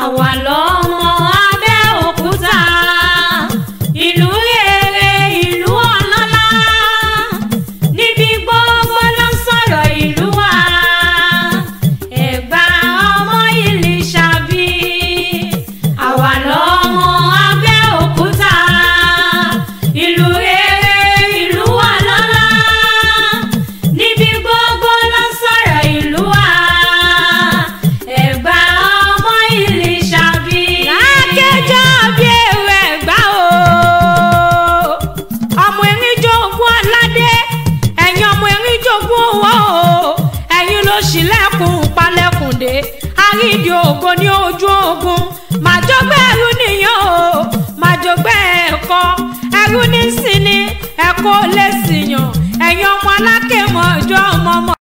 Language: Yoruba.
Àwa lọ́mọ Abẹ́òkúta, ìlú rere, ìlú ọlọ́lá, níbi gbogbo ló ń sọ̀rọ̀ ìlú wa. Ẹ̀gbá ọmọ Ìlíṣàbí. Àwa lọ́mọ Abẹ́òkúta, ìlú rere, ìlú ọlọ́lá, níbi gbogbo ló ń sọ̀rọ̀ ìlú wa. Ẹ̀gbá ọmọ Ìlíṣàbí. Lákẹjọ bí èrò Ẹ̀gbá o, ọmọ Erinjogún aládé, ẹ̀yin ọmọ Erinjogún owó o, ẹ̀yin ló ṣílẹ̀kùn palẹ̀kùndé, àrídìí ògo ní ojú ogun. Màjọgbẹ́ ẹrú nìyẹn o, màjọgbẹ́ ẹ̀kọ́ ẹrú ní sinmi, ẹ̀kọ́ lè sìyàn. Ẹ̀yin ọmọ alákèmọ̀ ọjọ́ ọmọ ọmọ.